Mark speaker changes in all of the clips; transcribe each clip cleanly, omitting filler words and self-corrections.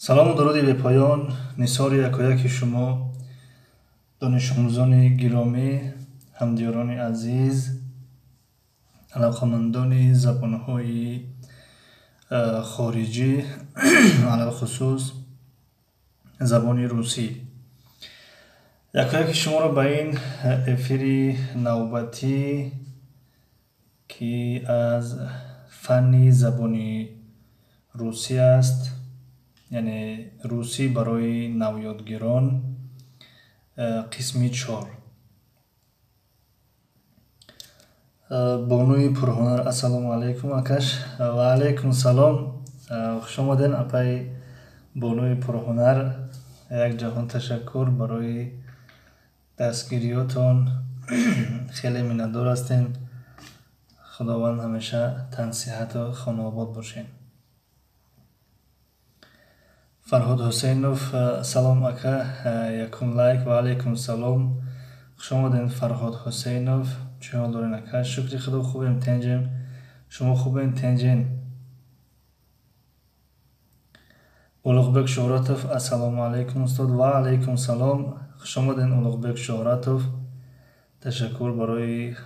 Speaker 1: Салому дуруди бепоён нисори якояки шумо, донишомӯзони гиромӣ, ҳамдиёрони азиз, алоқамандони забонҳои хориҷӣ, алалхусус забони русӣ. Якояки шуморо ба ин эфири навбатӣ, ки аз фанни забони русӣ аст, яъне русӣ барои навёдгирон, қисми 4. Бонуи пурҳунар, ассалому алайкум, акаш. Ва алайкум салом. Хуш омаден, апаи бонуи пурҳунар. Як ҷаҳон ташаккур барои дастгириётон. Хеле миннатдор ҳастем. Худованд ҳамеша тансиҳату хонаобод бошед. Фарҳод Ҳусейнов, салом, ака, якум лайк. Ва алайкум салом. Хуш омадед, Фарҳод Ҳусейнов. Чӣ ҳол дорен, ака? Шукри Худо, хубем, тенҷем. Шумо хубен, тенҷен? Улуғбек Шӯҳратов, ассалому алайкум, устод. Ва алайкум салом. Хуш омадед, Улуғбек Шӯҳратов. Ташаккур барои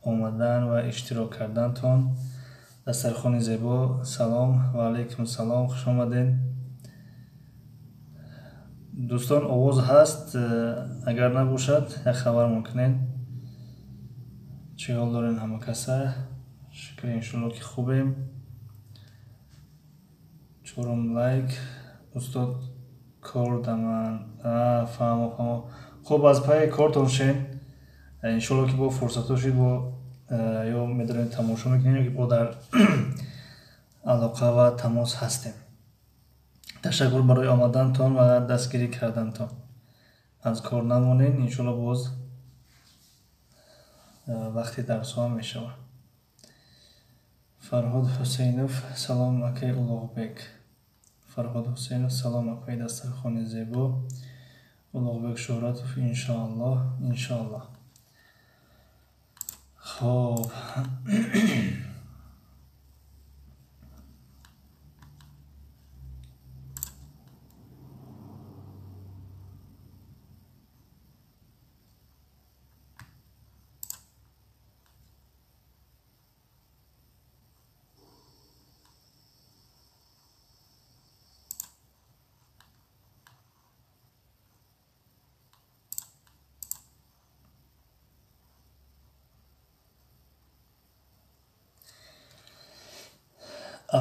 Speaker 1: омадан ва иштирок кардантон. Дастархони зебо, салом. Ва алайкум салом, хуш омадед. Дӯстон, овоз ҳаст? Агар набошад, як хабармон кунед. Чӣ ҳол дорем ҳама каса? Шукр, иншоалло, ки хубем. Чорум лайк. Устод, кор даман. Фаҳмо, фаҳмо. Хуб, аз пайи кортон шен. Иншоалло, ки бо фурсатҳо шуд, бо ё медонем, тамошо мекунем, ё ки бо дар алоқа ва тамос ҳастем. Ташаккур барои омадантон ва дастгирӣ кардантон. Аз кор намонед, иншоалло, боз вақти дарсҳо ҳам мешавад. Фарҳод Ҳусейнов, салом, акаи Улуғбек. Фарҳод Ҳусейнов, салом, акаи дастархони зебо. Улуғбек Шӯҳратов, иншоаллоҳ, иншоаллоҳ. Хоб,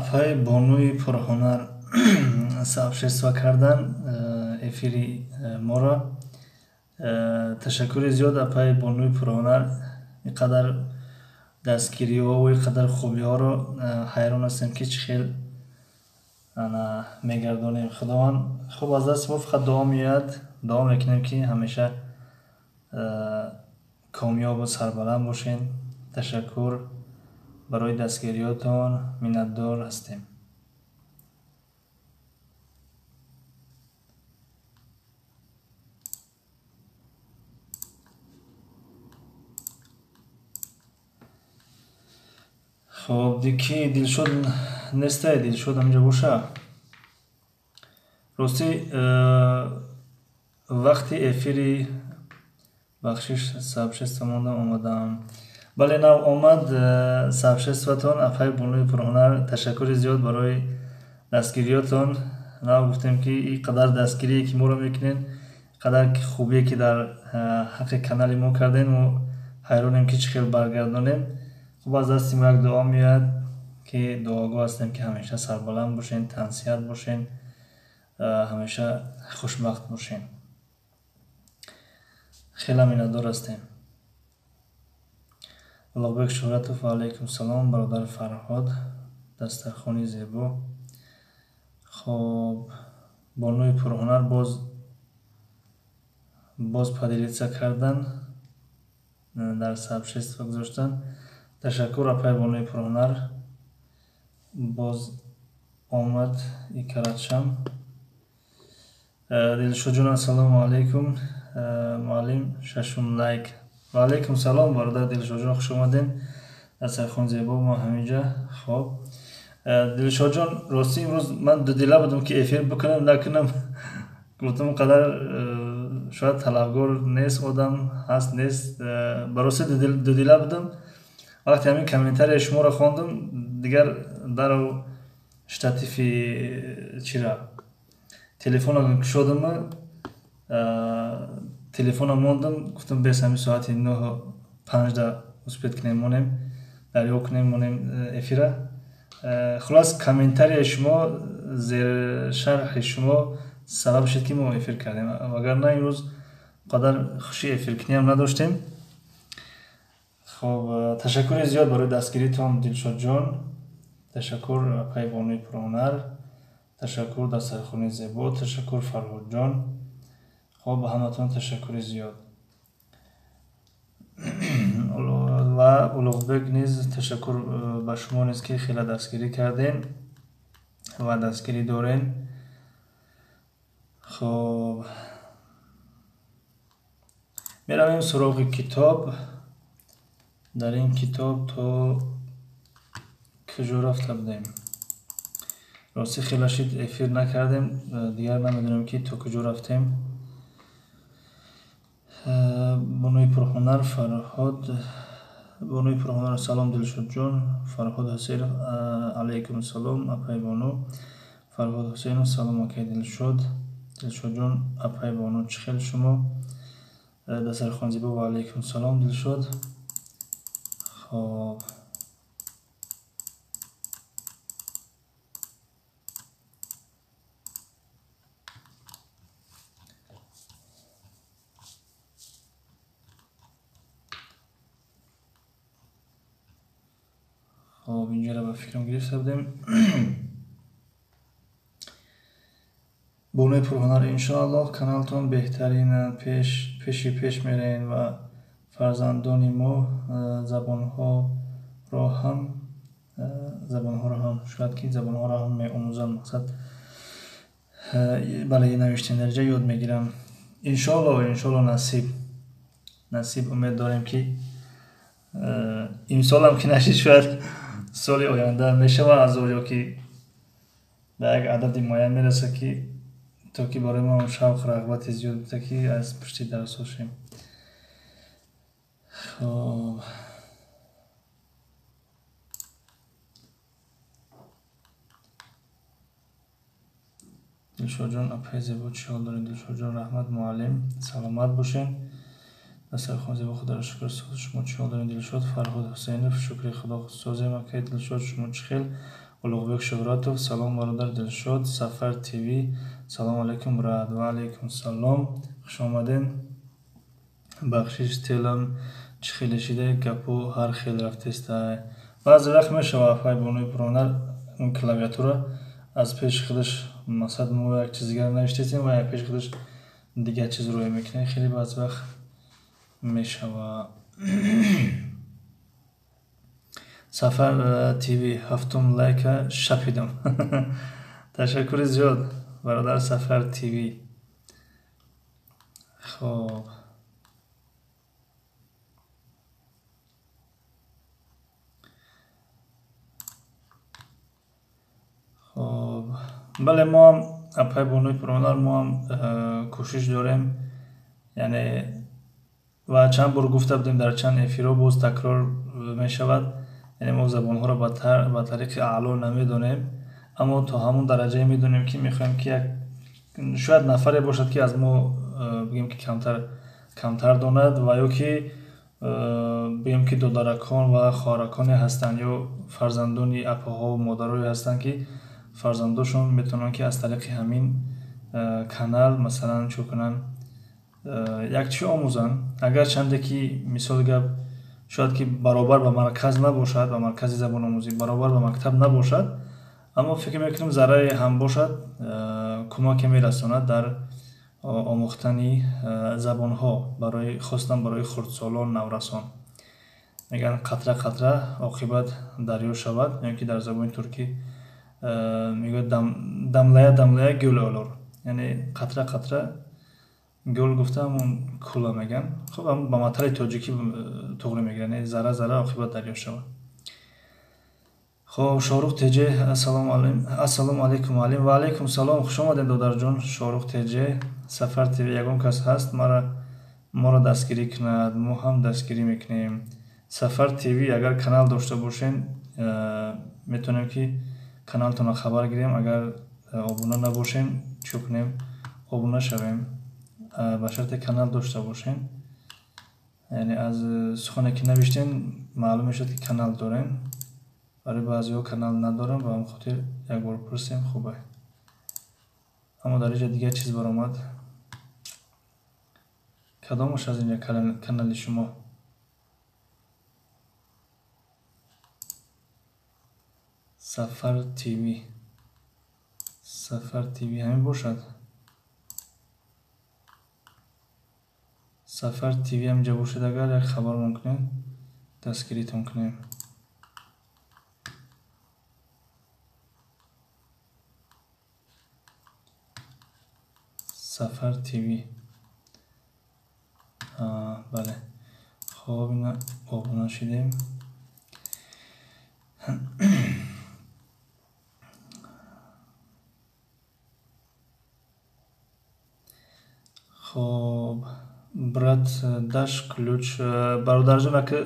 Speaker 1: апаи бонуи пурҳунар сообщество кардан эфири моро. Ташаккури зиёд, апаи бонуи пурҳунар. Ин қадар дастгириҳову ин қадар хубиҳоро ҳайрон ҳастем, ки чӣ хел мегардонем. Худованд, хуб, аз дасти мо фақат дуо меояд. Дуо мекунем, ки ҳамеша комёбу сарбаланд бошед. Ташаккур барои дастгириётон, миннатдор ҳастем. Хоб, ки Дилшод нестай? Дилшод ҳаминҷо боша. Ростӣ, вақти эфири, бахшиш, сообщество мондам, омадам. Бале, нав омад сообществотон, апаи бонуи пурҳунар. Ташаккури зиёд барои дастгириётон. Нав гуфтем, ки ин қадар дастгирие, ки моро мекунед, қадар хубие, ки дар ҳаққи канали мо кардем, мо ҳайронем, ки чӣ хел баргардонем. Хуб, аз дасти мо як дуо меояд, ки дуогӯ ҳастем, ки ҳамеша сарбаланд бошен, тансиҳат бошен, ҳамеша хушбахт бошен. Хеле миннатдор ҳастем. Улуғбек Шӯҳратов, ва алайкум салом, бародар Фарҳод. Дастархони зебо. Хоб, бонуи пурҳунар боз поделиться кардан, дар сообщество гузоштан. Ташаккур, апаи бонуи пурҳунар. Боз омад икаратшам. Дилшодҷон, ассалому алайкум, муаллим, шашум лайк. Ва алайкум салом, бародар Дилшодҷон, хуш омадед. Дастархон зебо, мо ҳаминҷа. Хоб, Дилшодҷон, ростӣ имрӯз ман дудила будам, ки эфир бикунам накунам. Гуфтам қадар шояд талабгор нест, одам ҳаст нест. Ба ростӣ дудила будам. Вақте ҳамин комментарияи шуморо хондам, дигар дарав штативи чира телефонро кушодам, телефонро мондам, гуфтам бес ҳамин соати 9:05 успеть кунем, монем, дарё кунем, монем эфира. Хулас, комментарияи шумо, зершарҳи шумо сабаб шуд, ки мо эфир кардем, вагарна имрӯз қадар хуши эфиркуниам надоштем. Хоб, ташаккури зиёд барои дастгиритон, Дилшодҷон. Ташаккур, апаи бонуи пурҳунар. Ташаккур, дастархони зебо. Ташаккур, Фарҳодҷон. Хоб, ба ҳаматон ташаккури зиёд. Ва Улуғбек низ ташаккур ба шумо низ, ки хеле дастгирӣ кардем ва дастгирӣ дорем. Хоб, меравем суроғи китоб. Дар ин китоб то куҷо рафта будем? Ростӣ хеле шид эфир накардем, дигар намедонем, ки то куҷо рафтем. Бонуи пурҳунар, Фарҳод, бонуи пурҳунар, салом, Дилшодҷон. Фарҳод Ҳусейнов, алайкум салом, апаи бону. Фарҳод Ҳусейнов, салом, акаи Дилшод. Дилшодҷон, апаи бону, чӣ хел шумо? Дастархон зебо, ва алайкум салом, Дилшод. Хоб, хоб, инҷоро ба фикрам гирифта будем. Бонуи пурҳунар, иншоаллоҳ каналтон беҳтарин, пеши пеш мерен ва фарзандони мо забонҳоро ҳам шояд ки забонҳоро ҳам меомӯзанд. Мақсад, бале, навиштем дарҷа ёд мегирам, иншоалло, иншоалло, насиб, насиб. Умед дорем, ки имсолам ки нашид, шояд соли оянда мешавад аз ё ки ба як адади муайян мерасад, ки то ки барои мо шавқ рағбати зиёд буда, ки аз пушти дарсҳо шем. Хоб, Дилшодҷон, апаи зебо, чӣ ҳол доред? Дилшодҷон, раҳмат, муаллим, саломат бошед. Дастархон зебо, худоро шукр, шумо чӣ ҳол доред, Дилшод? Фарҳод Ҳусейнов, шукри худо, созем, акаи Дилшод, шумо чӣ хел? Улуғбек Шуҳратов, салом, бародар Дилшод. Сафар ТВ, салому алайкум, брат. Ва алайкум салом, хуш омадем. Бахшиш, телам чӣ хеле шида, гапу ҳар хел рафтеста. Баъзе вақт мешава, апаи бонуи пурҳунар, он клавиатура аз пеши худаш, мақсад, мо як чиз дигар навиштесем ва пеши худаш дигар чиз рӯя мекунем. Хеле баъзе вақт мешава. Сафар ТВ, ҳафтум лайка шапидам. Ташаккури зиёд, бародар Сафар ТВ. Хоб, хоб, бале, мо ҳам, апаи бонуи пурҳунар, мо ҳам кӯшиш дорем, яъне ва чанд бор гуфта будем дар чанд эфирҳо, боз такрор мешавад, яъне мо забонҳоро ба тариқи аъло намедонем, аммо то ҳамон дараҷае медонем, ки мехоҳем, ки як шояд нафаре бошад, ки аз мо, бигем, ки камтар донад ва ё ки, бигем, ки додаракон ва хоҳараконе ҳастанд ё фарзандони апаҳову модарое ҳастанд, ки фарзандошон метавонанд, ки аз тариқи ҳамин канал, масалан, чӯ кунанд, як чӣ омӯзанд. Агарчанде ки, мисоли гап, шояд ки баробар ба марказ набошад, ба маркази забономӯзӣ, баробар ба мактаб набошад, аммо фикр мекунем, зарраре ҳам бошад, кӯмаке мерасонад дар омӯхтани забонҳо, барои хостан барои хурдсолон, наврасон. Мегӯянд, қатра қатра оқибат дарё шавад, ё ки дар забони туркӣ мегӯяд: "Damlaya damlaya göl olur", яъне қатра қатра гӯл гуфта ҳамон кӯла мегӯянд. Хуб, ба матали тоҷикӣ туғри мегиранд, яъне зарра зарра оқибат дарё шавад. Хоб, Шоҳрух Теҷе, ассалому алайкум, муаллим. Ва алайкум салом, хуш омадед, додарҷон. Шоҳрух Теҷе, Сафар ТВ, ягон кас ҳаст моро дастгирӣ кунад? Мо ҳам дастгирӣ мекунем. Сафар ТВ, агар канал дошта бошен, метавонем ки каналтонро хабар гирем. Агар обуна набошем, чӣ кунем? Обуна шавем, ба шарте канал дошта бошем. Яъне аз сухане ки навиштем, маълум мешавад, ки канал дорем. Барои баъзеҳо канал надорам, ба ҳамин хотир як бор пурсем, хубе. Аммо дар инҷа дигар чиз баромад. Кадомаш аз инҷа канали шумо? Сафар ТВ, Сафар ТВ ҳамин бошад. Сафар ТВ ҳаминҷа бошад, агар як хабармон кунем, дастгиритон кунем. Сафар ТВ, бале. Хоб, ина обуна шидем. Хоб, брат, дашь ключ. Бародарҷон, ака,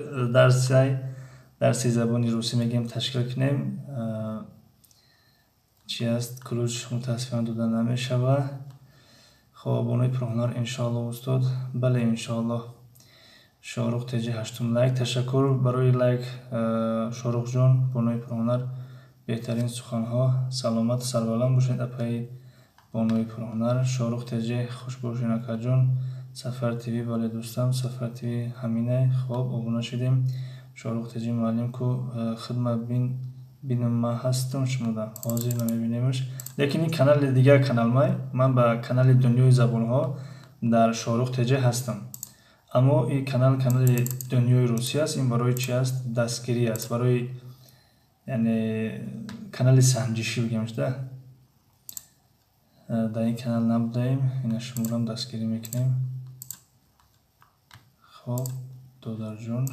Speaker 1: дарси забони русӣ мегӯем, ташкил кунем. Чи аст? Ключ мутаассифона дода намешавад. Хоб, бонои пурҳунар, иншоаллоҳ, устод. Бале, иншоаллоҳ. Шоҳрух Теҷи, ҳаштум лайк. Ташаккур барои лайк, Шоҳрухҷон. Бонои пурҳунар, беҳтарин суханҳо. Саломат, сарбаланд бошед, апаи бонои пурҳунар. Шоҳрух Теҷи, хуш бошед, акаҷон. Сафар ТВ, бале, дӯстам, Сафар ТВ ҳаминай. Хоб, обуна шудем. Шоҳрух Теҷи, муаллим ку хидмат бинам, ман ҳастам шумода. Ҳозир намебинемш, лекин ин канали дигар канал май. Ман ба канали Дунёи забонҳо дар Шоҳрух Теҷе ҳастам, аммо ин канал канали Дунёи русӣ аст. Ин барои чи аст? Дастгирӣ аст, барои, яъне, канали санҷишӣ бигем шуда. Дар ин канал набудаем, ина шуморам дастгирӣ мекунем. Хоб, додарҷон,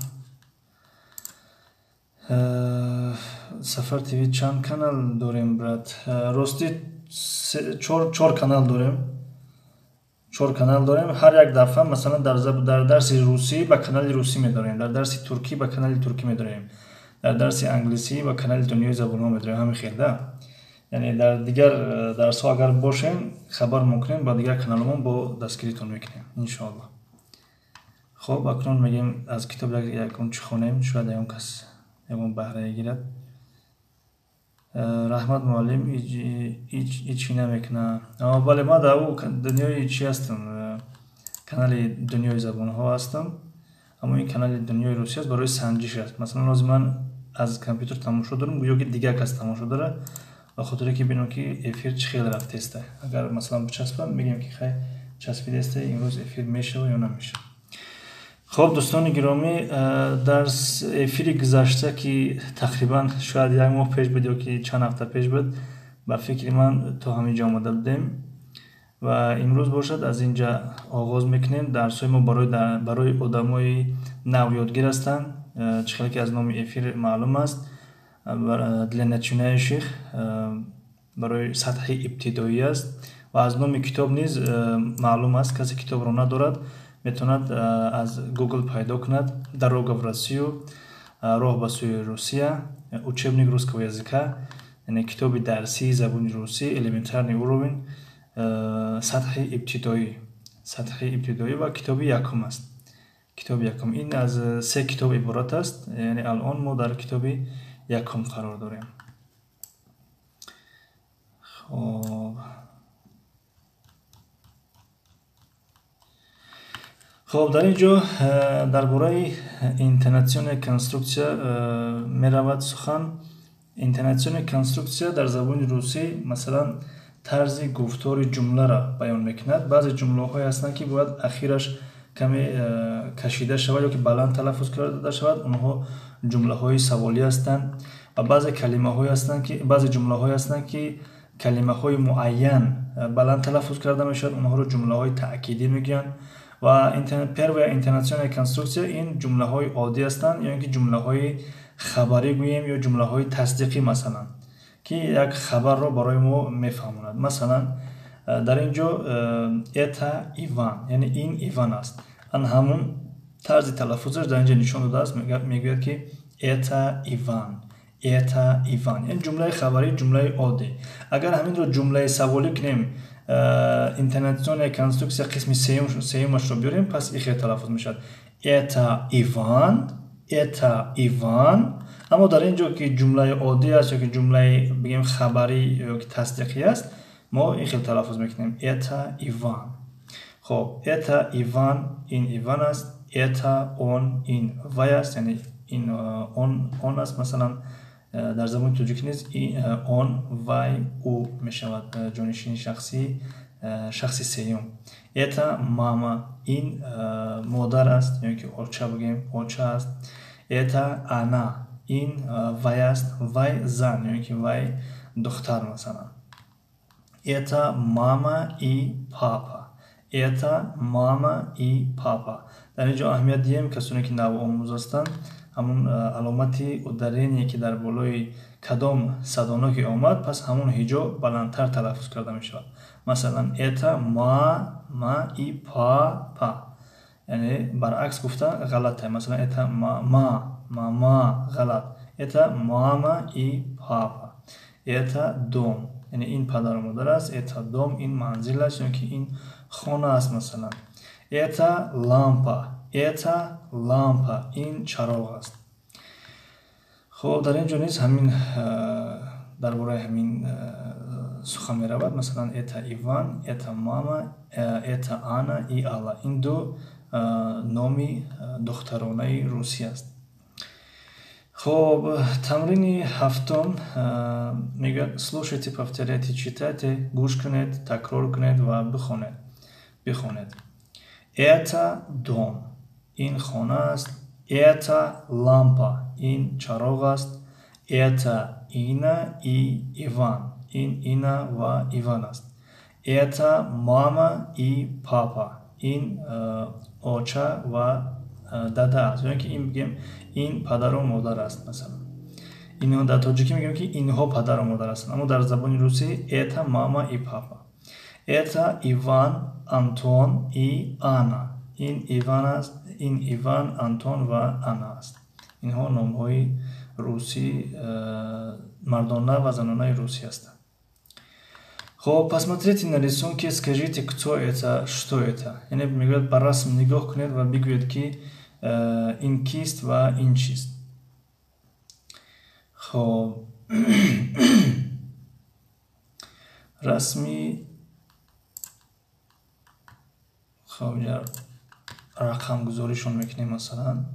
Speaker 1: Сафар ТВ, чанд канал дорем, брат? Ростӣ, чор канал дорем, чор канал дорем. Ҳар як дафъа, масалан, дар дарси русӣ ба канали русӣ медорем, дар дарси туркӣ ба канали туркӣ медорем, дар дарси англисӣ ба канали Дунёи забонҳо медорем. Ҳамин хел да. Яъне дар дигар дарсҳо агар бошем, хабар мекунем, ба дигар каналҳомон бо дастгиритон мекунем, иншоаллоҳ. Хоб, акнун мегӯем, аз китоб ягон чӣ хонем, шояд ягон кас ягон баҳрае гирад. Раҳмат, муаллим, ичи намекунам. Бале, ман дар дунёи чӣ ҳастам? Канали Дунёи забонҳо ҳастам, аммо ин канали Дунёи русӣ аст, барои санҷиш аст. Масалан, ҳозир ман аз компютер тамошо дорам, гӯё ки дигар кас тамошо дорад, ба хотире ки бинам, ки эфир чӣ хел рафтеста. Агар, масалан, бичаспам, мегӯем, ки хай, часпидаста, имрӯз эфир мешава ё намешава. Хоб, дӯстони гиромӣ, дар эфири гузашта, ки тақрибан шояд як моҳ пеш буд ё ки чанд ҳафта пеш буд, ба фикри ман, то ҳамин ҷо омода будем ва имрӯз бошад, аз ин ҷа оғоз мекунем. Дарсҳои мо барои одамои нав ёдгир ҳастанд. Чӣ хеле ки аз номи эфир маълум аст, для начинающих, барои сатҳи ибтидоӣ аст ва аз номи китоб низ маълум аст. Касе китобро надорад, метавонад аз Google пайдо кунад: «Дорога в Россию», роҳ ба сӯи Русия, учебник русского языка, яъне китоби дарсии забони русӣ, элементарный уровень, сатҳи ибтидоӣ, сатҳи ибтидоӣ ва китоби якум аст. Китоби якум ин аз се китоб иборат аст. Яъне алон мо дар китоби якум қарор дорем. Хоб, дар ин ҷо дар бораи интонационная конструкция меравад сухан. Интонационная конструкция дар забони русӣ, масалан, тарзи гуфтори ҷумларо баён мекунад. Баъзе ҷумлаҳое ҳастанд, ки бояд ахираш каме кашида шавад ё ки баланд талаффуз карда шавад. Онҳо ҷумлаҳои саволӣ ҳастанд ва баъзе калимаҳое ҳастанд, ки баъзе ҷумлаҳое ҳастанд, ки калимаҳои муайян баланд талаффуз карда мешавад. Онҳоро ҷумлаҳои таъкидӣ мегӯянд. Ва первая интонационная конструкция ин ҷумлаҳои оддӣ ҳастанд ё ин ки ҷумлаҳои хабарӣ гӯем ё ҷумлаҳои тасдиқӣ, масалан, ки як хабарро барои мо мефаҳмонад. Масалан, дар ин ҷо это Иван, яъне ин Иван аст. Ан ҳамун тарзи талаффузаш дар ин ҷо нишон додааст, мегӯяд, ки это Иван, это Иван. Яъне ҷумлаи хабарӣ, ҷумлаи оддӣ. Агар ҳаминро ҷумлаи саволӣ кунем, интонационная конструкция қисми сеюмашро биёрем, пас ин хел талаффуз мешавад: это Иван, это Иван. Аммо дар ин ҷо, ки ҷумлаи оддӣ аст ё ки ҷумлаи, бигем, хабарӣ ё ки тасдиқӣ аст, мо ин хел талаффуз мекунем: это Иван. Хоб, это Иван, ин Иван аст. Это он, ин вай аст, яъне ин он аст. Масалан, дар забони тоҷикӣ низ он, вай, ӯ мешавад ҷонишини шахсӣ, шахси сеюм. Это мама, ин модар аст ё ки оча, бигем, оча аст. Это она, ин вай аст, вай зан ё ки вай духтар, масалан. Это мама и папа, это мама и папа. Дар ин ҷо аҳамият диҳем, касоне ки навомӯз ҳастанд, ҳамун аломати ударение, ки дар болои кадом садоноке омад, пас ҳамун ҳиҷо баландтар талаффуз карда мешавад. Масалан, это ма, ма и па, па, яъне баръакс гуфта ғалате. Масалан, это ма, ма, мама ғалат. Это мама и папа. Это дом, яъне ин падару модар аст. Это дом, ин манзил аст ё ки ин хона аст, масалан. Это лампа, это лампа, ин чароғ аст. Хоб, дар ин ҷо низ ҳамин, дар бораи ҳамин сухан меравад. Масалан, это Иван, это мама, это Анна и Алла. Ин ду номи духтаронаи русӣ аст. Хоб, тамрини ҳафтум мегӯяд: слушайте, повторяйте, читайте. Гӯш кунед, такрор кунед ва бихонед. Это дом, ин хона аст. Это лампа, ин чароғ аст. Это Инна и Иван, ин Инна ва Иван аст. Это мама и папа, ин оча ва дада аст ё ки ин, бигем, ин падару модар аст. Масалан, инҳо, дар тоҷикӣ мегӯем, ки инҳо падару модар ҳастанд, аммо дар забони русӣ это мама и папа. Это Иван, Антон и Анна, ин Иван аст, ин Иван, Антон ва Анна аст. Инҳо номҳои русӣ, мардона ва занонаи русӣ ҳастанд. Хоб, посмотрите на рисунки, скажите, кто это, что это. Яъне мегӯяд, ба расм нигоҳ кунед ва бигӯед, ки ин кист ва ин чист. Хоб, расми, хоб, рақамгузоришон мекунем. Масалан,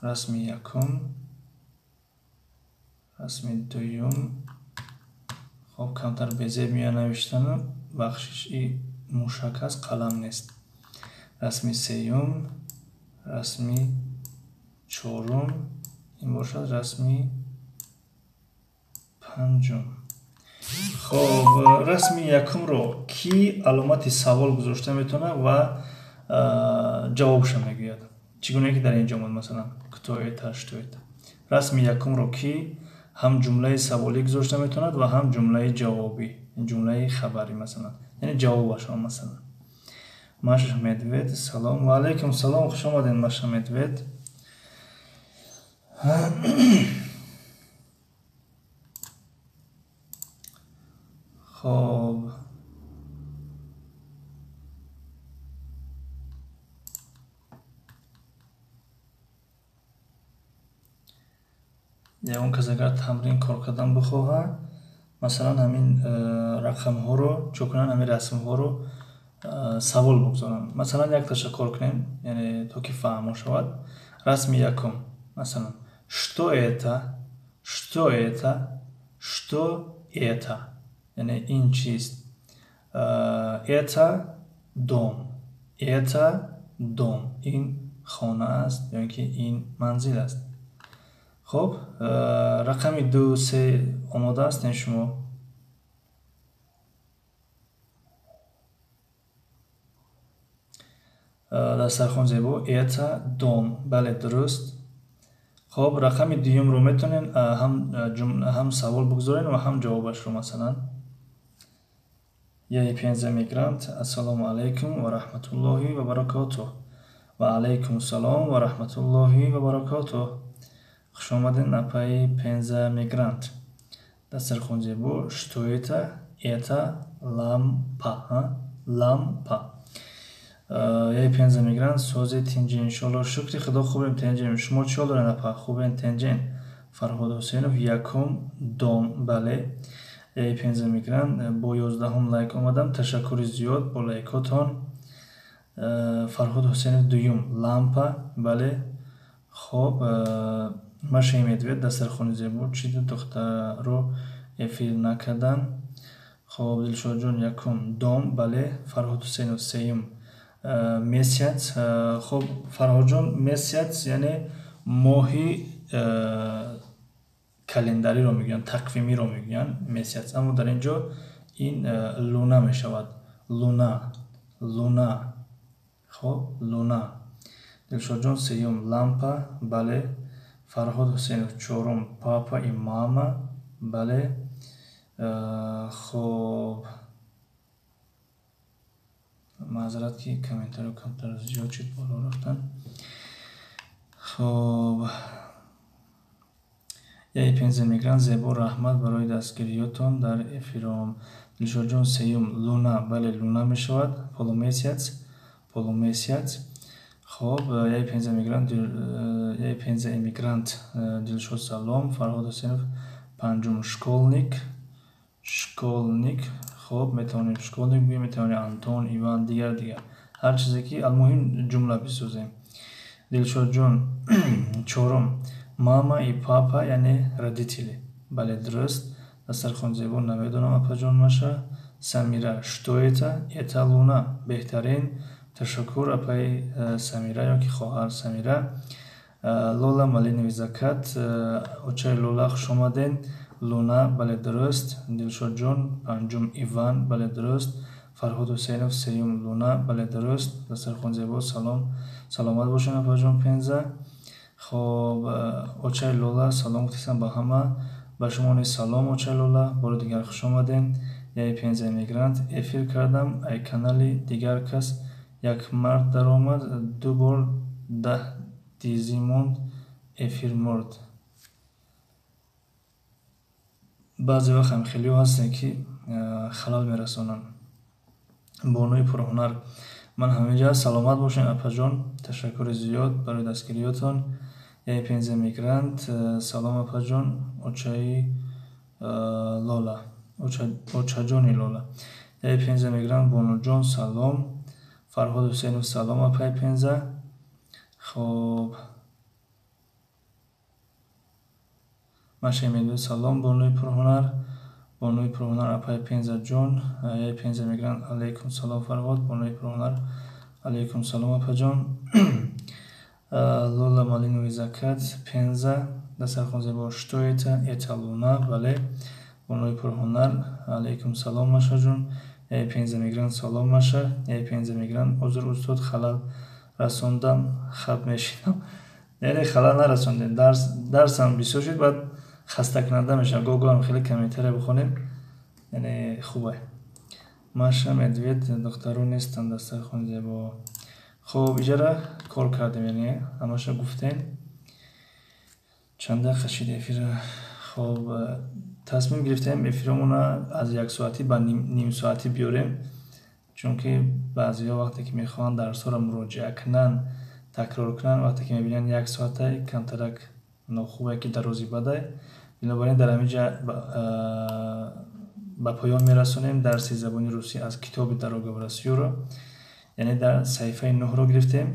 Speaker 1: расми якум, расми дуюм. Хоб, камтар безеб мея навиштану, бахшиш, и мушак аст, қалам нест. Расми сеюм, расми чорум, ин бошад расми панҷум. Хоб, расми якумро кӣ аломати савол гузошта метавонад ва ҷавобша мегӯяд, чӣ гуна ки дар ин ҷо омад, масалан, кто это, что это? Расми якумро кӣ ҳам ҷумлаи саволӣ гузошта метавонад ва ҳам ҷумлаи ҷавобӣ, ҷумлаи хабарӣ, масалан, яъне ҷавобашро? Масалан, Маша Медвед, салом. Ва алайкум салом, хуш омадед, Маша Медвед. Хоб, ягон кас агар тамрин кор кардан бихоҳад, масалан, ҳамин рақамҳоро чӯ кунанд, ҳамин расмҳоро савол бигузоранд. Масалан, якташа кор кунем, яъне то ки фаҳмо шавад. Расми якум, масалан, что это, что это, что это, яъне ин чист? Это дом, это дом, ин хона аст ё ки ин манзил аст. Хоб, рақами ду, се омода ҳастем шумо? Дастархон зебо. Это дом, бале, дуруст. Хоб, рақами дуюмро метавонем ҳам савол бигузорем ва ҳам ҷавобашро, масалан. Я Пенза мигрант. Ассалому алайкум ва раҳматуллоҳи ва баракотуҳ. Ва алайкум салом ва раҳматуллоҳи ва баракотуҳ. Хуш омадед, апаи Пенза мигрант. Дастархон зебо. Что это? Это лампа. Лампа. Я Пенза мигрант. Сози, тинҷи, иншолло. Шукри Худо, хубем, тинҷем. Шумо чӣ ҳол доред, апа? Хубен, тинҷен. Фарҳод Ҳусейнов, якум дом, бале. Я Пенза мигрант, бо 11-ум лайк омадам. Ташаккури зиёд бо лайкотон. Фарҳод Ҳусейнов, дуюм лампа, бале. Хоб, Машаи Медвед, дастархони зебо. Чӣ духтаро эфир накардан? Хоб, Дилшодҷон, якум дом, бале. Фарҳод Ҳусейнов, сеюм месяц. Хоб, Фарҳодҷон, месяц яъне моҳи календариро мегӯянд, тақвимиро мегӯянд месяц, аммо дар ин ҷо ин луна мешавад. Луна, луна. Хоб, луна. Дилшодҷон, сеюм лампа, бале. Фарҳод Ҳусейнов, чорум папа и мама, бале. Хоб, маъзарат, ки комментарио камтар зиёд шуд, боло рафтан. Хоб, Я Пенза мигрант, зебо, раҳмат барои дастгириётон дар эфиром. Дилшодҷон, сеюм луна, бале, луна мешавад, полумесяц, полумесяц. Хоб, Я Пенза мигрант, Я Пенза эмигрант, Дилшод, салом. Фарҳод Ҳусейнов, панҷум школьник, школьник. Хоб, метавонем школьник бигӯем, метавонем Антон, Иван, дигар дигар, ҳар чизе ки, алмуҳим ҷумла бисозем. Дилшодҷон, чорум мама и папа, яъне родители, бале, дуруст. Дастархон зебо, намедонам, апаҷон Маша. Самира, что это? Это луна. Беҳтарин, ташаккур, апаи Самира ё ки хоҳар Самира. Лола Малинови закат, очаи Лола, хуш омадед. Луна, бале, дуруст. Дилшодҷон, панҷум Иван, бале, дуруст. Фарҳод Ҳусейнов, сеюм луна, бале, дуруст. Дастархон зебо, салом, саломат бошед, апаҷон Пенза. Хоб, очаи Лола салом гуфтисам ба ҳама. Ба шумо низ салом, очаи Лола, бори дигар хуш омадед. Я Пенза эмигрант, эфир кардам ай канали дигар кас, як мард даромад, ду бор 10 дизӣ монд, эфир мурд. Баъзе вақт ҳам хелиҳо ҳастанд, ки халал мерасонанд. Бонуи пурҳунар, ман ҳаминҷа. Саломат бошед, апаҷон, ташаккури зиёд барои дастгириётон. Я Пенза мигрант, салом, апаҷон, очаи Лола, очаҷони Лола. Я Пенза мигрант, бонуҷон, салом. Фарҳод Ҳусейнов, салом, апаи Пенза. Хоб, Машаи Медвед, салом, бонуи пурҳунар. Бонуи пурҳунар, апаи Пензаҷон. Я Пенза мигрант, алайкум салом, Фарҳод. Бонуи пурҳунар, алайкум салом, апаҷон. Лола Малинови закат, Пенза, дастархон зебо, что это? Это луна, бале. Бонуи пурҳунар, алайкум салом, Машаҷон. Я Пенза мигрант, салом, Маша. Я Пенза мигрант, узр, устод, халал расондам, хаб мешинам. Яъне халал нарасондем, дарсам бисёр шуд, баъд хастакунанда мешавам. Гоҳ гоҳам хеле комментария бихонем, яъне хубе. Маша Медвед, духтаро нестанд, дастархони зебо. Хоб, иҷара кор кардем, яъне ҳамаша гуфтем. Чанд дақиқа шид эфира? Хоб, тасмим гирифтем эфиромона аз яксоатӣ ба нимсоатӣ биёрем, чунки баъзеҳо вақте ки мехоҳанд дарсҳоро муроҷиа кунанд, такрор кунанд, вақте ки мебинанд як соатай, камтарак нохубе, ки дарози бадай. Бинобар ин дар ҳамин ҷа ба поён мерасонем дарси забони русӣ аз китоби «Дорога в Россию»-ро, яъне дар саҳифаи 9-ро гирифтем.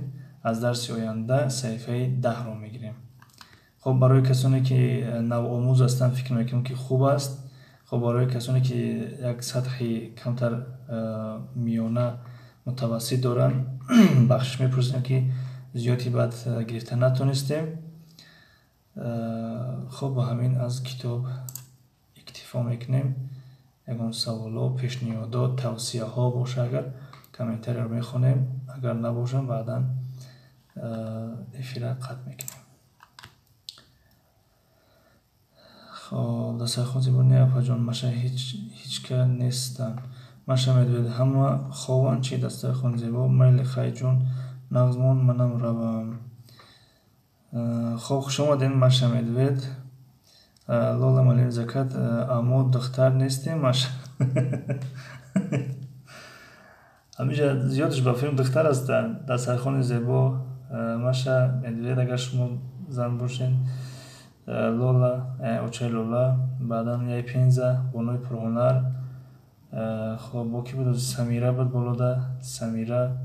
Speaker 1: Аз дарси оянда саҳифаи 10-ро мегирем. Хоб, барои касоне ки навомӯз ҳастанд, фикр мекунам, ки хуб аст. Хоб, барои касоне ки як сатҳи камтар миёна, мутавассит доранд, бахшиш мепурсем, ки зиёди баъд гирифта натонистем. Хоб, ба ҳамин аз китоб иктифо мекунем. Ягон саволо, пешниҳодот, тавсияҳо боша, агар комментарияро мехонем, агар набошам, баъдан эфира қатъ мекунем. Хоб, дастархон зебо не, апаҷон, Маша ҳичка нестанд. Маша медвед, ҳама хованд чи? Дастархон зебо, майли хайҷон, нағзмон, манам равам. Хоб, хуш омадем, Маша Медвед. Лола Малим Закат, аммо духтар нестем, Маша. Ҳамиҷа зиёдаш ба филм духтар ҳастанд. Дастархони зебо, Маша Медвед, агар шумо зан бошед, Лола, очаи Лола, баъдан яй Пенза, бонуи пурҳунар. Хоб, бо ки буд? Самира буд болода, Самира.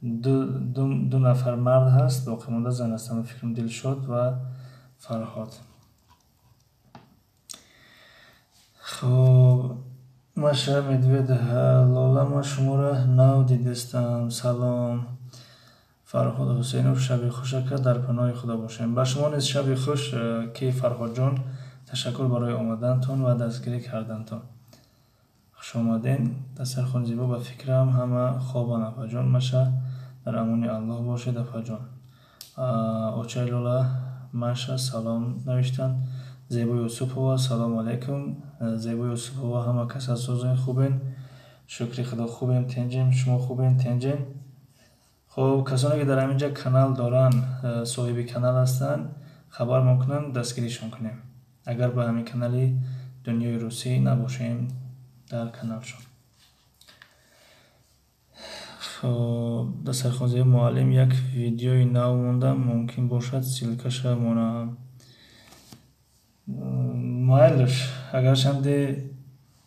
Speaker 1: Ду нафар мард ҳаст, боқимонда зан ҳастанд. Фикрам Дилшод ва Фарҳод. Хоб, Маша Медвед, Лола, ман шуморо нав дидистам. Салом. Фарҳод Ҳусейнов, шаби хуш ака, дар паноҳи Худо бошем. Ба шумо низ шаби хуш, ки Фарҳодҷон, ташаккур барои омадантон ва дастгирӣ кардантон. Хуш омадем. Дастархон зебо, ба фикрам ҳама хобанд, апаҷон. Маша, дар амони Аллоҳ бошед, апаҷон. Очаи Лола, Маша, салом навиштанд. Зебо Юсупова, салому алайкум. Зебо Юсупова, ҳама кас аз созен хубен? Шукри Худо хубем, тенҷем. Шумо хубен, тенҷем? Хоб, касоне ки дар ҳаминҷа канал доранд, соҳиби канал ҳастанд, хабармон кунанд, дастгиришон кунем. Агар ба ҳамин канали Дунёи Русӣ набошем дар каналшон. Хоб, дастархонзебо муаллим, як видеои нав мондам, мумкин бошад ссилкаша монам. Майлш, агарчанде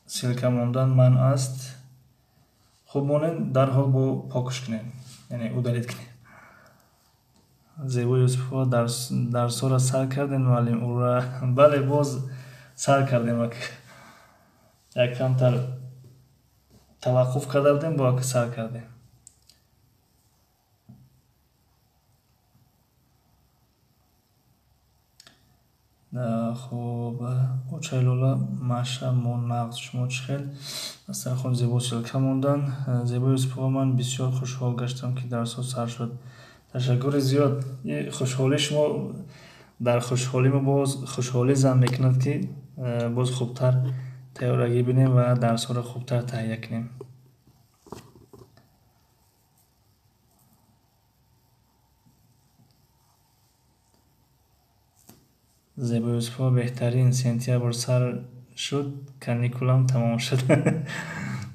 Speaker 1: ссилка мондан манъ аст, хуб монед, дарҳол бо покш кунем, яъне удалить кунем. Зебо Юсупова, дарсҳоро сар кардем, муаллим, ура! Бале, боз сар кардем, як камтар таваққуф карда будем, бо сар кардем. Хоб, очаи Лола, Маша, мо нағз, шумо чӣ хел? Дастархон зебо, ссилка мондан. Зебо Юсупова, ман бисёр хушҳол гаштам, ки дарсҳо сар шуд. Ташаккури зиёд. Хушҳолии шумо дар хушҳолии мо боз хушҳолӣ зам мекунад, ки боз хубтар тайёрагӣ бинем ва дарсҳоро хубтар таҳия кунем. Зебо Юсупова, беҳтарин, сентябр сар шуд, каникулам тамом шуд.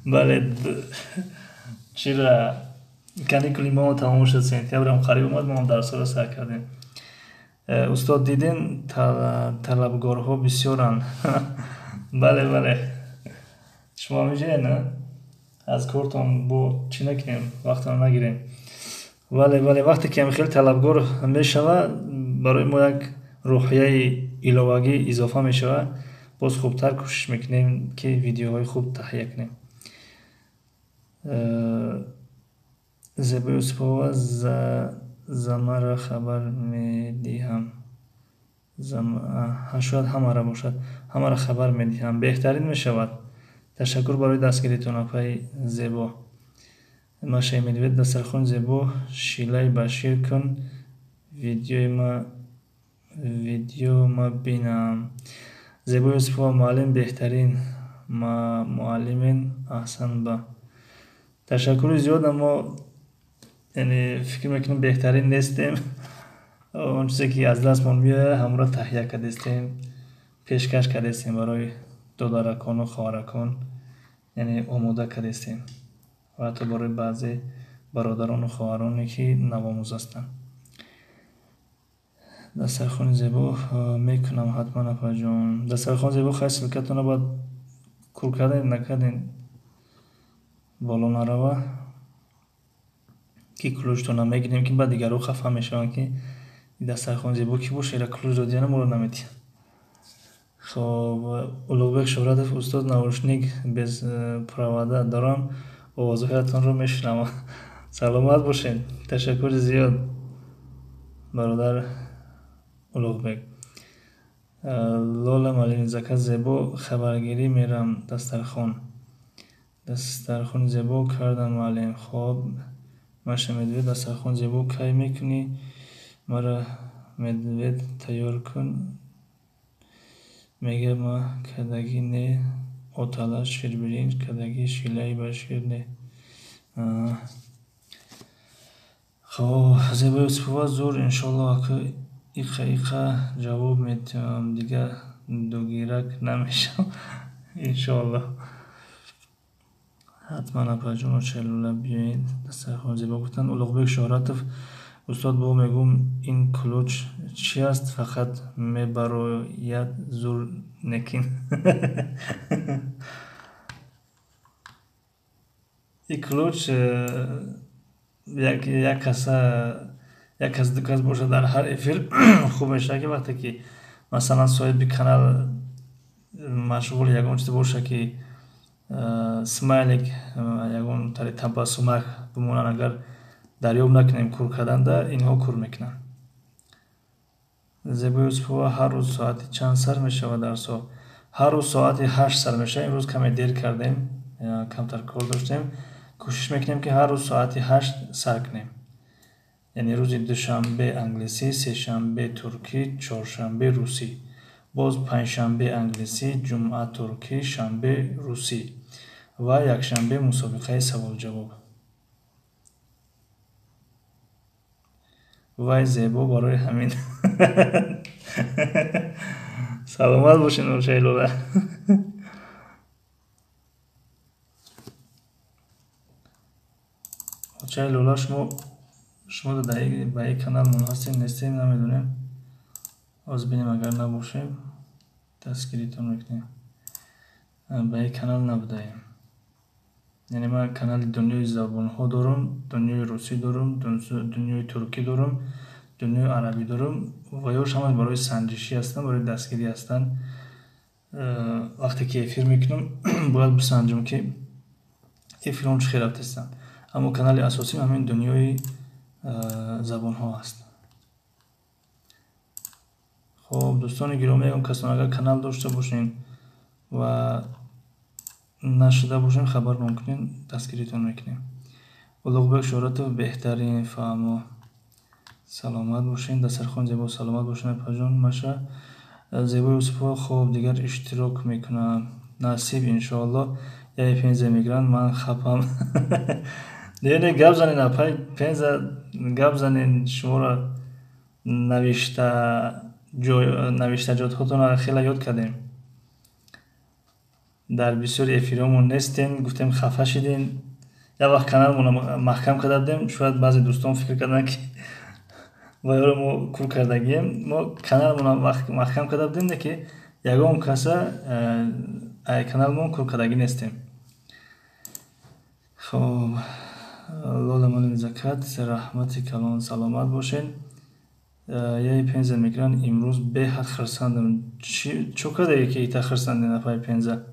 Speaker 1: Бале, чира каникули мо тамом шуд, сентябрам қариб омад, мо дарсҳоро сар кардем. Устод, дидем талабгорҳо бисёранд. Бале, бале, шумо ҳамиҷае, на? Аз кортон бо чӣ накунем, вақтро нагирем. Бале, бале, вақте ки ҳам хеле талабгор мешавад, барои мо як рӯҳияи иловагӣ изофа мешавад, боз хубтар кӯшиш мекунем, ки видеоҳои хуб таҳия кунем. Зебо Юсупова, замара хабар медиҳам. Шояд ҳамара бошад, ҳамара хабар медиҳам. Беҳтарин мешавад. Ташаккур барои дастгиритон, апаи Зебо. Машаи Медвед, дастархон зебо, шилаи башир кун, видеои ма видео ма бинам. Зебо Юсупова, муаллим беҳтарин, муаллимен аҳсан ба. Ташаккури зиёд, аммо яъне фикр мекунам беҳтарин нестем. Он чизе ки аз дастмон меояд, ҳамонро таҳия кардастем, пешкаш кардастем барои додаракону хоҳаракон, яъне омода кардастем ва ҳатто барои баъзе бародарону хоҳароне ки навомӯз ҳастанд. Дастархони зебо мекунам ҳатман, апаҷон. Дастархони зебо, хай ссилкатонро бояд кур кардем, накардем, боло нарава, ки ключтонро мегирем, ки баъд дигарҳо хафа мешаванд, ки дастархони зебо ки боша, ира ключ додияна моро наметиҳанд. Хоб, Улуғбек Шуҳратов, устод, наушник без провода дорам, овозҳоятонро мешунавам. Саломат бошед, ташаккури зиёд, бародар Улуғбек. Лола Малимзака, зебо, хабаргирӣ мерам дастархон. Дастархони зебо кардам, муаллим. Хоб, Маша Медвед, дастархон зебо кай мекунӣ? Мара Медвед тайёр кун, мега ма кадаги не, отала ширбиринҷ кадаги шилаи ба шир не. Хоб, Зебо Юсупова зур, иншоалло ака иқа иқа ҷавоб метиҳам, дигар дугирак намешавам. Иншоалло. Ҳатман апаҷон Очайлула биёед. Дастархон зебо гуфтанд. Улуғбек Шоҳратов: устод, бо мегӯм, ин ключ чи аст, фақат мебарояд зур некин. И ключ як каса, як кас, ду кас бошад дар ҳар эфир хуб мешавад, ки вақте ки масалан соҳиби канал машғули ягон чизе боша, ки смайлик, ягон тари табассумак бимонанд, агар дарёб накунем кур карданда, инҳо кур мекунанд. Зебо Юсупова: ҳар рӯз соати чанд сар мешавад дарсҳо? Ҳар рӯз соати 8 сар мешавад. Имрӯз каме дер кардем, камтар кор доштем. Кӯшиш мекунем, ки ҳар рӯз соати 8 сар кунем. Яъне рӯзи душанбе англисӣ, сешанбе туркӣ, чоршанбе русӣ, боз панҷшанбе англисӣ, ҷумъа туркӣ, шанбе русӣ ва якшанбе мусобиқаи саволҷавоб. Вай зебо барои ҳамин. Саломат бошед, Нуршаилола. Очайлола, шумо ба ин канал мунҳастем нестем, намедонем. Оз бинем, агар набошем, дастгиритон мекунем. Ба ин канал набудаем. Яъне ман канали дунёи забонҳо дорум, дунёи русӣ дорум, дунёи туркӣ дорум, дунёи арабӣ дорум ва ёш ҳамаш барои санҷишӣ ҳастанд, барои дастгирӣ ҳастанд. Вақте ки эфир мекунам, бояд бисанҷам, ки эфирон чӣ хел рафтестанд. Аммо канали асосим ҳамин дунёи забонҳо аст. Хоб, дӯстони гиромӣ, ягон касон агар канал дошта бошен ва нашуда бошем, хабармон кунем, дастгиритон мекунем. Улуғбек Шӯҳратов: беҳтарин, фаҳмо. Саломат бошен. Дастархон зебо, саломат бошен, апаҷон. Маша Зебо Юсупова: хоб, дигар иштирок мекунам, насиб, иншоалло. Яй пенза мегиранд, ман хапам. Не, не, гап занен, апай Пенза, гап занен. Шуморо навишта навиштаҷотҳотонро хеле ёд кардем. Дар бисёри эфирҳомон нестем, гуфтем, хафа шидем. Як вақт каналмонро маҳкам карда будем, шояд баъзе дӯстон фикр карданд, ки вайро мо кур кардагием. Мо каналмонро маҳкам карда будем, не ки ягон каса ай каналмон кур кардагӣ нестем. Хоб, Лола Малими Закат, раҳмати калон, саломат бошед. Яй пенза мегиранд, имрӯз беҳад хурсандам. Чо кардае, ки ита хурсандем, апай Пенза?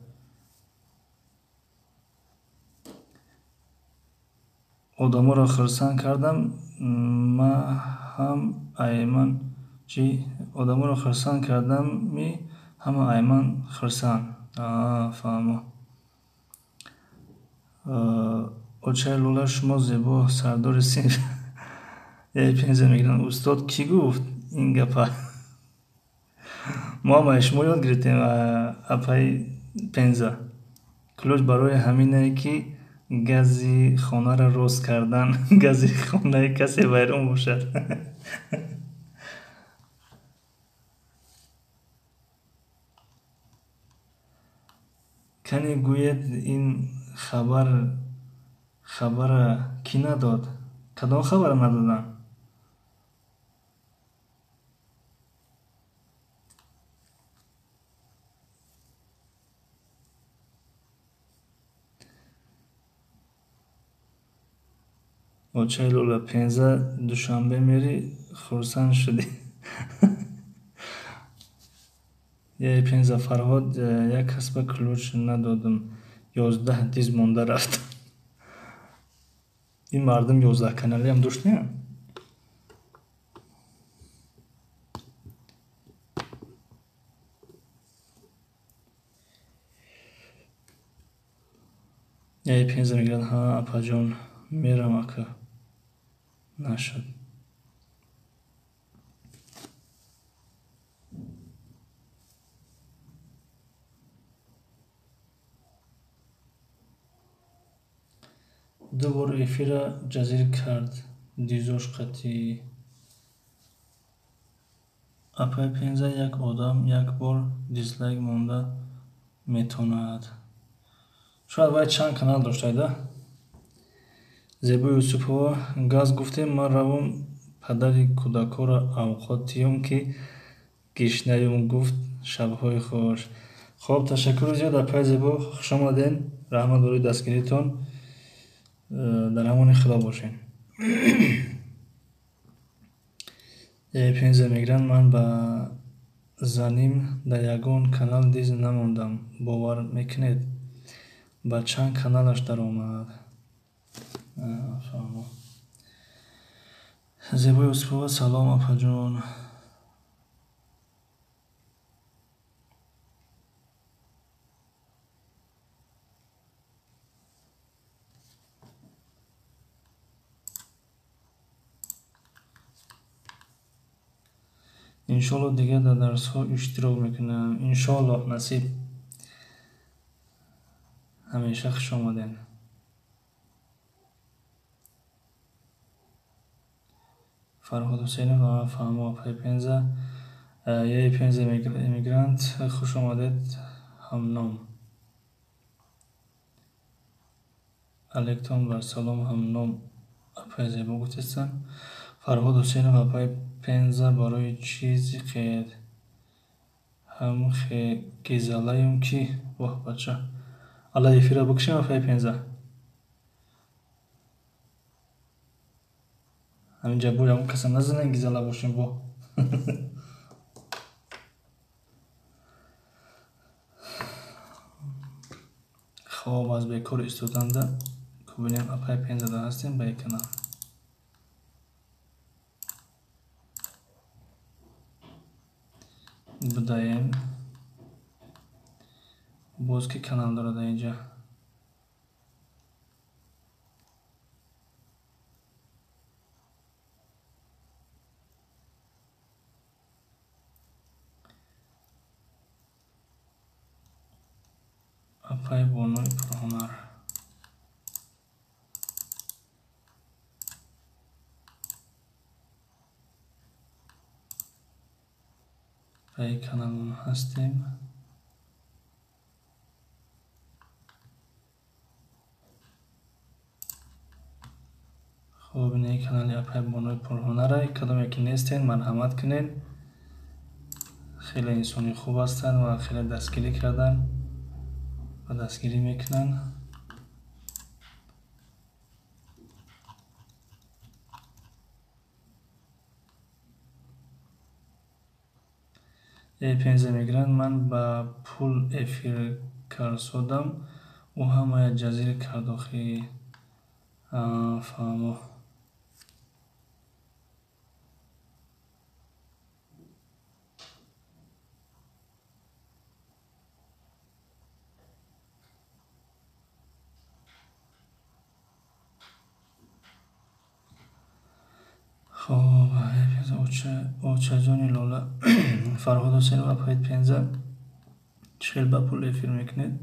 Speaker 1: Одаморо хурсанд кардам, ма ҳам айман чӣ? Одаморо хурсанд кардами, ҳама айман хурсанд. Фаҳмо. Очаи Лола, шумо зебо, сардори синф. Яй пенза мегиранд. Устод, кӣ гуфт ин гапа? Мо ҳамаи шумо ёд гирифтем, апаи Пенза. Ключ барои ҳамине, ки гази хонаро рост кардан, гази хонаи касе вайрон бошад. Кане гӯед, ин хабара кӣ надод? Кадом хабара надоданд? Очаи Лола, Пенза, Душанбе мери, хурсанд шудӣ. Яй пенза. Фарҳод: як касба ключ надодам, 11 диз монда рафт. Ин мардум 11 каналиам доштем. Яй пенза мегирад. Ҳа, апаҷон, мерам, ака нашуд. Ду бор эфира ҷазир кард, дизош қатъӣ. Апай Пенза, як одам як бор дизлайк монда метавонад. Шояд вай чанд канал доштайда? Зебо Юсупова, газ гуфтем, ман равом падари кӯдакҳоро авқот тиём, ки гишнаюм гуфт. Шабҳои хуш. Хоб, ташаккури зиёд, апай Зебо, хушомаден, раҳмат барои дастгиритон, дар амони Худо бошед. Пенза мегиранд, ман ба заним дар ягон канал диз намондам, бовар мекунед? Ба чанд каналаш даромад. Фаҳмо. Зебо Юсупова, салом, апаҷон. Иншоалло, дигар дар дарсҳо иштирок мекунам. Иншоаллоҳ, насиб. Ҳамеша хуш омадед. Фарҳод Ҳусейнов, фаҳмо, апай Пенза. Яи Пенза эмигрант, хуш омадед, ҳамном. Алейкум бар салом, ҳамном, апай Зебо гуфтестанд. Фарҳод Ҳусейнов, апай Пенза, барои чӣ зиқед? Ҳам гизалаем ки воҳ бача. Алла эфира бикушем, апай Пенза. Ҳаминҷа бо ягон каса назанем, гизала бошем бо. Хоб, аз бекор истоданда кубинем, апай Пензада ҳастем ба як канал. Будаем. Боз ки канал дорад инҷа? Апай Бонуи пурҳунар. Ба ин каналмон ҳастем. Хоб, ин канали апай Бонуи пурҳунара. Кадоме ки нестен, марҳамат кунед. Хеле инсони хуб ҳастанд ва хеле дастгирӣ карданд ва дастгирӣ мекунанд. Пенза мегиранд, ман ба пул эфир карсодам, ӯ ҳамая ҷазир кард охи. Фаҳмо. Хоб, очаҷони Лола. Фарҳод Ҳусейнов, апай Пенза, чӣ хел ба пул эфир мекунед?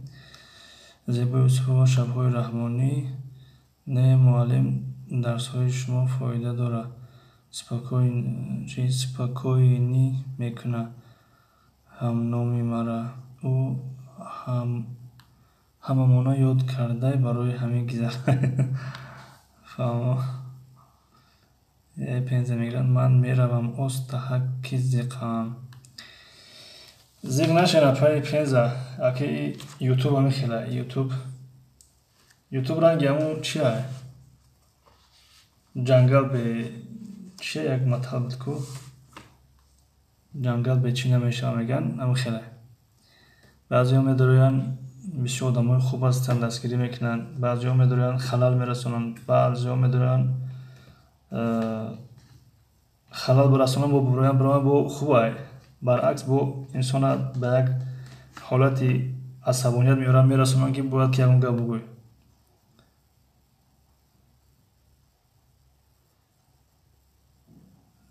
Speaker 1: Зебо Юсупова, шабҳои раҳмонӣ. Не, муаллим, дарсҳои шумо фоида дорад. Спокойнӣ мекунад ҳамноми мара. Ӯ ҳамамона ёд кардай, барои ҳамин гизала. Фаҳмо. Пенза мегиранд, ман меравам оз таҳак ки зиқам. Зиқ нашен, апай Пенза, аки ютуб ҳамин хела. Ютуб ранги ҳамун чия? Ҷангал бе чия, як матал буд ку? Ҷангал бе чӣ намешава мегӯянд, ҳамин хела. Баъзеҳо медароянд, бисёр одамои хуб ҳастанд, дастгирӣ мекунанд, баъзеҳо медароянд, халал мерасонанд, баъзеҳо медароянд, халал бирасонанд, бо буроянд, бироянд, бо хубай. Баръакс, бо инсона ба як ҳолати асабоният меоранд, мерасонанд, ки бояд ки ягон гап бугӯй.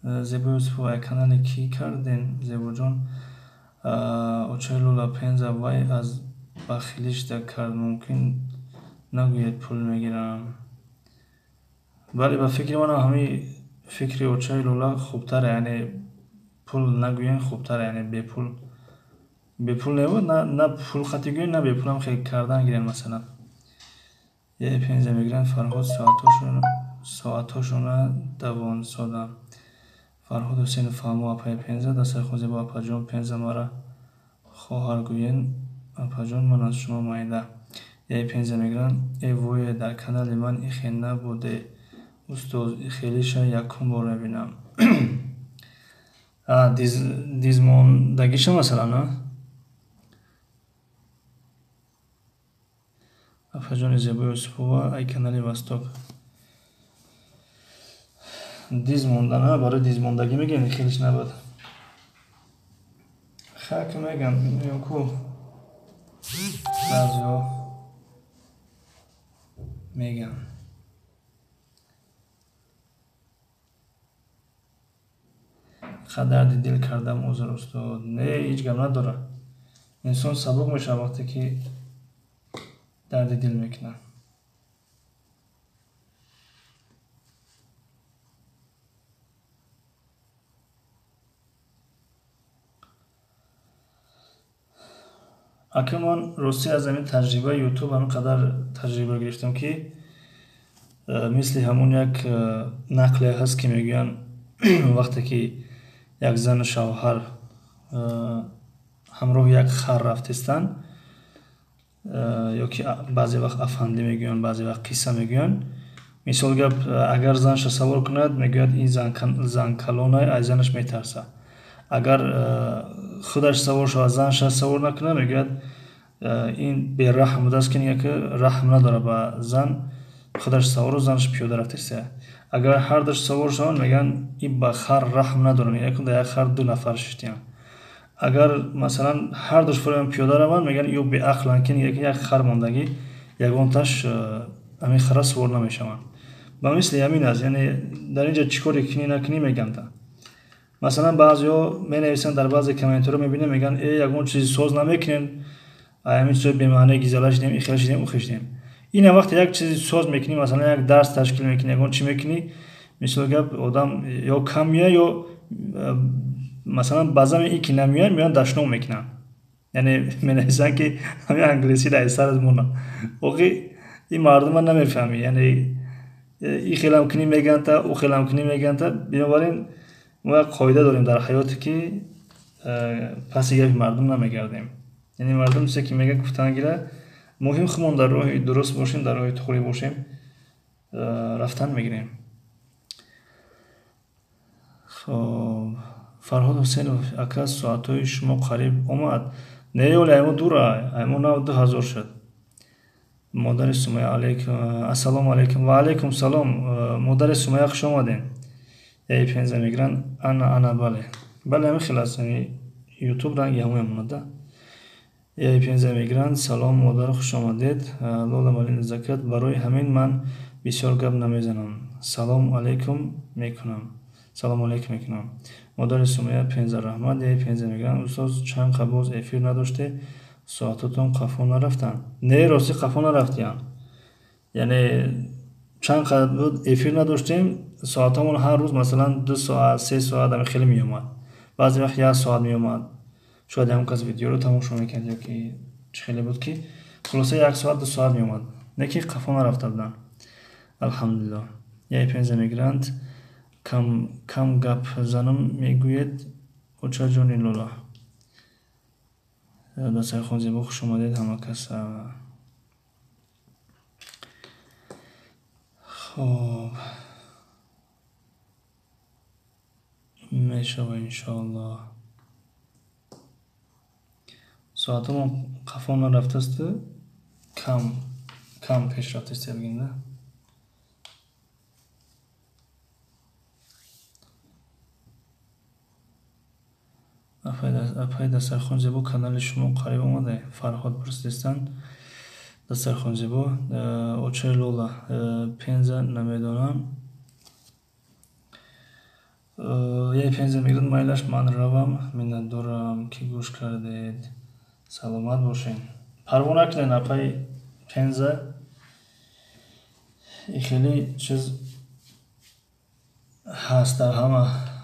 Speaker 1: Зебо Юсупова, канале кӣ карден, Зебоҷон? Очаи Лола, Пенза, вай аз бахилишда кард, мумкин нагӯед пул мегирам. Бале, ба фикри манам ҳамин фикри очаи Лола хубтаре, яъне пул нагӯен хубтаре, яъне бепул. Бепул небуд, на пул хати гӯен, на бепулам хел кардан гирен масалан. Е пенза мегиранд Фарҳод соатҳошона давонсодам. Фарҳод Ҳусейнов фаҳмо апаи Пенза, дастархон зебо апаҷон Пенза мара хоҳар гӯен апаҷон ман аз шумо майда. Е пенза мегиранд э вое дар канали ман ихе набуде устоз ихелиша якум бор мебинам. Дизмондагиша масалан, а? Апаҷони зебои Юсупова ай канали Восток. Диз мондан, а барои дизмондагӣ мегӯем хелиш набуд. Хак мегам, ку баъзеҳо меган. Дарди дил кардам узр устод. Не, ҳеҷ гап надорад. Инсон сабук мешавад вақте ки дарди дил мекунад. Ака ман ростӣ аз ҳамин таҷрибаи ютуб ҳамин қадар таҷриба гирифтам ки мисли ҳамон як нақле ҳаст ки мегӯянд вақте ки як зану шавҳар ҳамроҳи як хар рафтестанд ё ки баъзе вақт афандӣ мегӯянд, баъзе вақт қисса мегӯянд. Мисол гап, агар занша савор кунад, мегӯяд ин занкалона аз занаш метарсад. Агар худаш савор шавад, занша савор накунад, мегӯяд ин бераҳм будааст, ки раҳм надорад ба зан, худаш савору занаш пиёда рафтеста. Агар ҳардуш савор шаванд, мегӯянд ин ба хар раҳм надорад, мегӯяд дар як хар ду нафар шиштиянд. Агар масалан ҳардуш фуроян пиёда раванд, мегӯянд ё беақланд, ки як хар мондагӣ ягонташ ҳамин хара сувор намешаванд. Ба мисли ҳамин аст, яъне дар ин ҷо чӣ коре кунӣ накунӣ мегӯянд. Масалан баъзеҳо менависанд дар баъзе комментарҳо мебинем, мегӯянд э ягон чизи соз намекунем, ҳамин чизои бемаъне гизала шидем, ихел шидем, ухел шидем. Ин вақте як чизи соз мекунӣ, масалан як дарс ташкил мекунӣ, ягон чӣ мекунӣ, мисол гап одам ё кам меояд, ё масалан баъзан ин ки намеояд, меоянд дашном мекунанд. Яъне менависанд ки ҳамин англисӣ дар сарат монад. Охи ин мардума намефаҳмӣ, яъне ин хелам кунӣ мегӯянд та, ӯ хелам кунӣ мегӯянд та. Бинобар ин мо як қоида дорем дар ҳаёте ки паси гапи мардум намегардем. Яъне мардум чизе ки мегӯяд гуфтан гира, муҳим худмон дар роҳи дуруст бошем, дар роҳи туғрӣ бошем, рафтан мегирем. Хоб, Фарҳод Ҳусейнов ака соатҳои шумо қариб омад. Не, оли аймо дура, аймо нав 2000 шуд. Модари Сумая алейкум, ассалому алейкум ва алейкум салом. Модари Сумая хуш омадем. Эй пенза мегиранд, ана ана бале. Бале ҳамин хел аст, ҳамин ютуб ранги ҳамон монада. Эй пенза мегиранд, салом модар, хуш омадед. Лола Малина закат, барои ҳамин ман бисёр гап намезанам. Салом алейкум мекунам. Салом алейкум мекунам. Модари Сумая пенза раҳмат. Эй пенза мегиранд, устоз чанд қабоз эфир надоште, соатотон қафо нарафтанд. Не, ростӣ қафо нарафтиянд. Яъне чанд қадр буд эфир надоштем, соатҳомон ҳар рӯз масалан 2 соат, 3 соат ҳамин хеле меомад. Баъзе вақт 1 соат меомад. Шояд ягон кас видеоро тамошо мекард ё ки чӣ хеле буд ки хулоса 1 соат, 2 соат меомад. Не ки қафо нарафта буданд. Алҳамдулиллоҳ. Яй пенза мегиранд, кам кам гап занам мегӯед очаҷони Лола. Дастархон зебо, хуш омадед ҳама кас. Хоб, мешава иншоаллоҳ. Соатҳомон қафо нарафтасту, кам кам пеш рафтаст бигем да. Апай дастархон зебо, канали шумо қариб омада. Фарҳод пурсидистанд. Дастархон зебо, очаи Лола, пенза намедонам. Яй пенза мегӯяд, майлаш ман равам, миннатдорам ки гӯш кардед. Саломат бошед. Парво накунед апай пенза, и хеле чиз Ҳаст, дар ҳама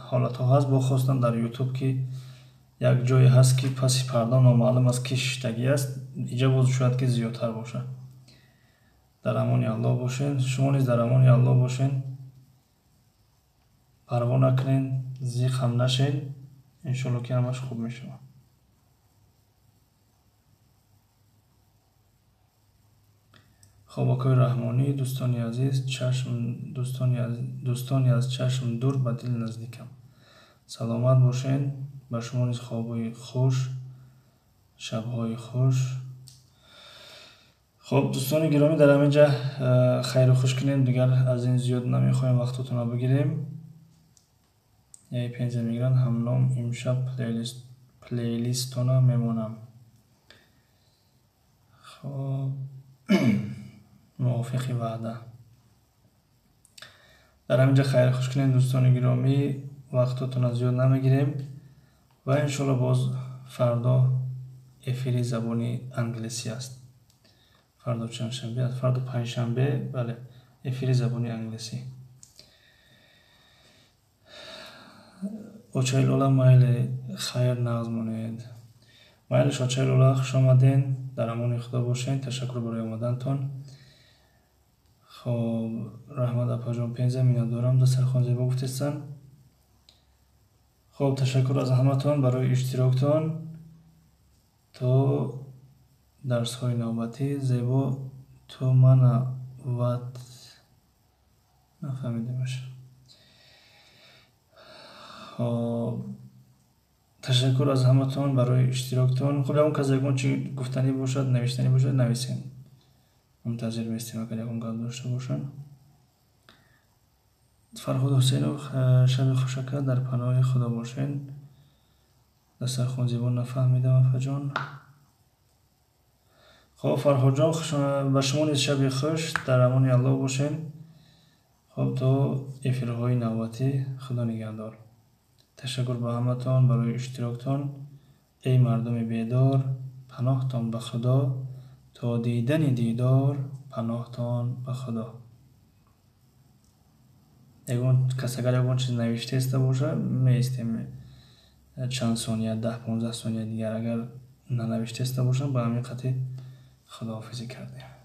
Speaker 1: ҳолатҳо ҳаст. Бо хостам дар Ютуб, ки як ҷое ҳаст, ки паси парда номаълум аст, ки шиштагӣ аст, иҷа боз шояд ки зиёдтар бошад. Дар амони Аллоҳ бошен, шумо низ дар амони Аллоҳ бошен. Парво накунен, зиқ ҳам нашен, иншоалло ки ҳамаш хуб мешавад. Хоб, акои Раҳмонӣ, дӯстони азиз, чашм, дӯстони аз чашм дур, ба дил наздикам, саломат бошен. Ба шумо низ хобҳои хуш, шабҳои хуш. Хоб, дӯстони гиромӣ, дар ҳамин ҷа хайру хуш кунем, дигар аз ин зиёд намехоҳем вақтотонро бигирем. Яй пензия мегиранд ҳамном. Имшаб плейлистона мемонам. Хоб, мувофиқи ваъда дар ҳамин ҷа хайру хуш кунем, дӯстони гиромӣ, вақтотонро зиёд намегирем ва иншоалло боз фардо эфири забони англисӣ аст. Фардо чандшанбе аст? Фардо панҷшанбе, бале, эфири забони англисӣ. Очаи Лола, майли, хайр, нағз монед. Майлиш, очаи Лола, хуш омаден, дар амони Худо бошен, ташаккур барои омадантон. Хоб, раҳмат, апаҷон, пенза миннатдорам, дастархон зебо гуфтестан. Хоб, ташаккур аз ҳаматон барои иштироктон. То дарсҳои навбатӣ. Зебо, ту мана ват нафаҳмидемаш. Хоб, ташаккур аз ҳаматон барои иштироктон. Хуб, ягон кас ягон чи гуфтанӣ бошад, навиштанӣ бошад, нависем, мунтазир местем, агар ягон гап дошта бошанд. Фарҳод Ҳусейнов, шаби хушака, дар паноҳи Худо бошен. Дастархон зебо нафаҳмидам, апаҷон. Хоб, Фарҳодҷон, ба шумо низ шаби хуш, дар амони Аллоҳ бошен. Хоб, то эфирҳои навбатӣ, Худо нигаҳдор. Ташаккур ба ҳаматон барои иштироктон. Эй мардуми бедор, паноҳтон ба Худо, то дидани дидор, паноҳтон ба Худо. Ягон кас агар ягон чиз навиштаиста боша, меистем чанд сония, 10-15 сония дигар. Агар нанавиштаиста бошам, ба ҳамин қатъи худоҳофизӣ кардем.